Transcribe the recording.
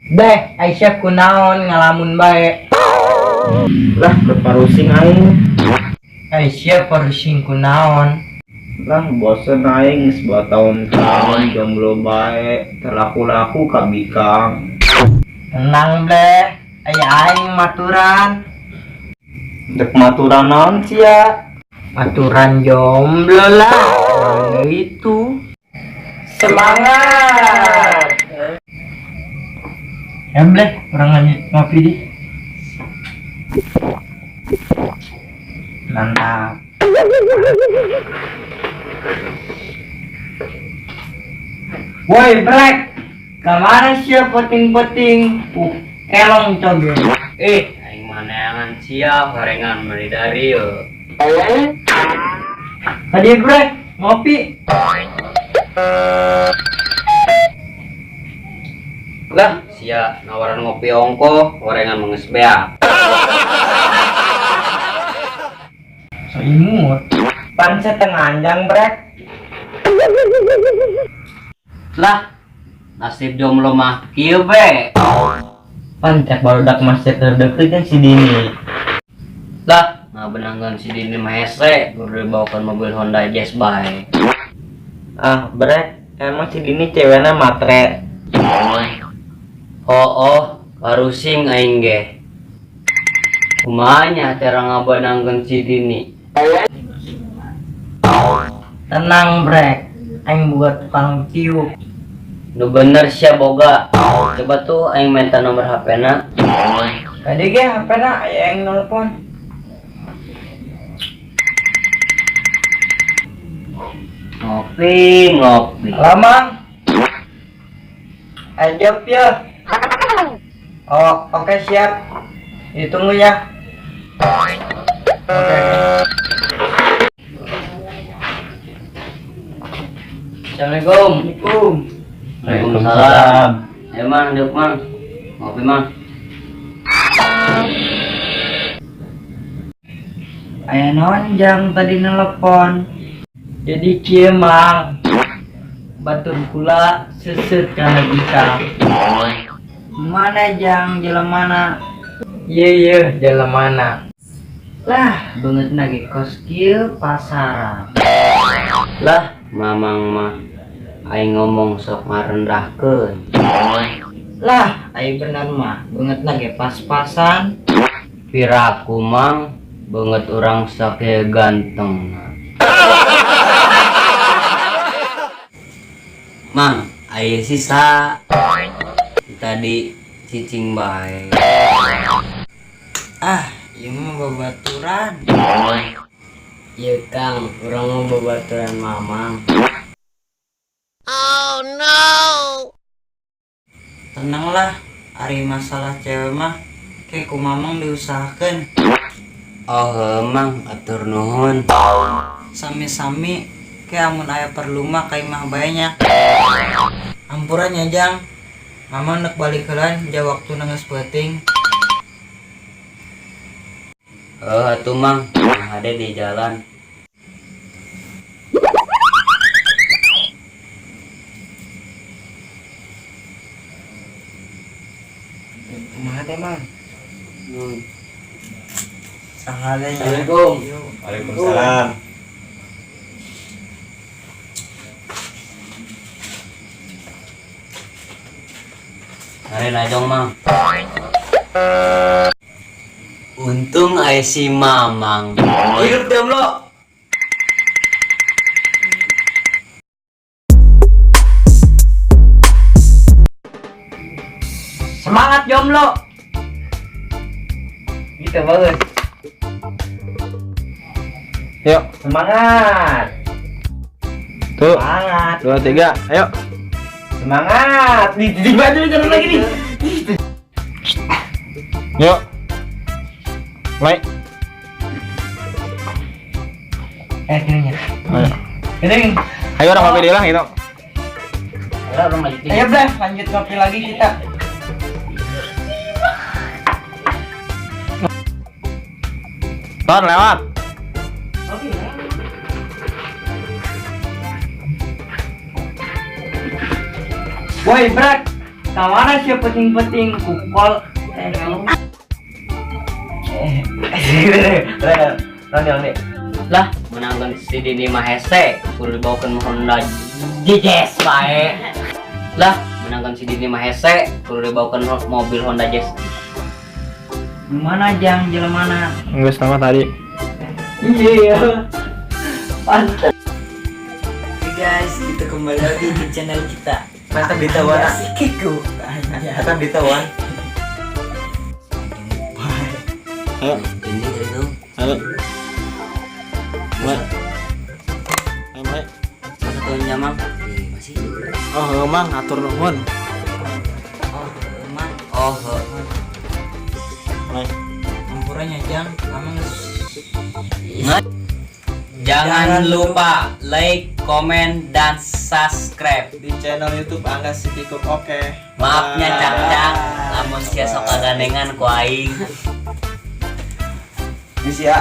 Beh, Aisyah kunaon ngalamun bae. Lah, berparusing aing. Aisyah parusing kunaon. Lah, bosen aing geus tahun-tahun jomblo bae, teu laku-laku ka bikang. Tenang bleh, aya aing maturan. Dek maturan naon sia? Maturan jomblo lah. Mana itu? Semangat. Ya bleh, orang lanjut ngopi di. Mantap. Woi, brek. Kemana sih peting-peting? Kelong coge. Eh, aing mah neangan sia gorengan meuli dari yo. Tadi brek, ngopi. Lah, sia nawaran ngopi ongko, gorengan mah geus beak. So imut. Pan setengah anjang brek. Lah, nasib jomblo mah kieu be. Pan cek barudak masih terdekat kan si Dini. Lah, ngabenangkeun si Dini mah hese, kudu dibawakeun mobil Honda Jazz bae. Ah, brek, emang si Dini ceweknya matre. Oh, oh, karusing aing ge. Kumaha nya cara ngabenangkeun si Dini? Tenang brek, aing buat tukang tiup. Nu bener sia boga. Coba tuh aing minta nomor HP-na. Tadi ge HP na aya yang nelpon. Ngopi, ngopi. Lama. Ayo jawab ya. Oh, oke siap. Ditunggu ya. Oke. Assalamualaikum. Assalamualaikum. Waalaikumsalam. Ayo mang, duduk mang. Ngopi mang. Aya naon jang tadi nelpon. Jadi kieu mang. Batur kula seuseut kana bikang. Mana jang jelemana? Ieu ieu jelemana. Lah, beungeut na ge kos kieu pasaran. Lah, mamang mah aing ngomong sok ngarendahkeun. Lah, ai bener mah beungeut na ge pas-pasan. Piraku mang beungeut urang sakieu ganteng. Mang, aya sisa. Tadi cicing bae. Ah, ieu mah babaturan. Ieu Kang, urang mah babaturan mamang. Tenanglah, ari masalah cewek mah ke ku mamang diusahakeun. Oh, heuh, mang, atur nuhun. Sami-sami ke amun aya perlu mah ka imah bae nya. Ampura nya Jang. Mama nek balik heula ja waktuna geus peuting. Heuh atuh mang, hade di jalan. Kumaha teh mang? Sangale nya. Assalamualaikum. Waalaikumsalam. Mari lajong mang. Untung aya si Mamang. Hidup jomblo. Semangat jomblo. Gitu bagus. Yuk, semangat. Tuh, Semangat. 2, 3, ayo. Semangat. Nih, titik baju nih, jalan lagi nih. Yuk. Mulai. Gini nya. Ayo. Gini. Ayo orang ngopi lah gitu. Ayo orang lanjut. Ayo bleh, lanjut ngopi lagi kita. Ton lewat. Woi, brek. Kamana sih penting-penting kukol. Eh, Eh, Rani, Rani. Lah, menangkan si Dini mah hese, kudu dibawakeun Honda Jazz bae. Lah, menangkan si Dini mah hese, kudu dibawakeun mobil Honda Jazz. Mana jang jelema mana? Enggak sama tadi. Iya. Pantes. Oke guys, kita kembali lagi di channel kita. Mantap ditawan. Kiku. Mantap ditawan. Ayo. Ini dari tuh. Ayo. Mulai. Ayo mulai. Satu nyamang. Masih. Oh, emang atur nuhun. Oh, emang. Oh, heuh. Mulai. Hampura nya jang, amang. Jangan lupa like, komen, dan subscribe. Di channel YouTube Angga City Cook. Oke. Maafnya cak-cak, lamun sia sok kagandengan ku aing. Bisa ya.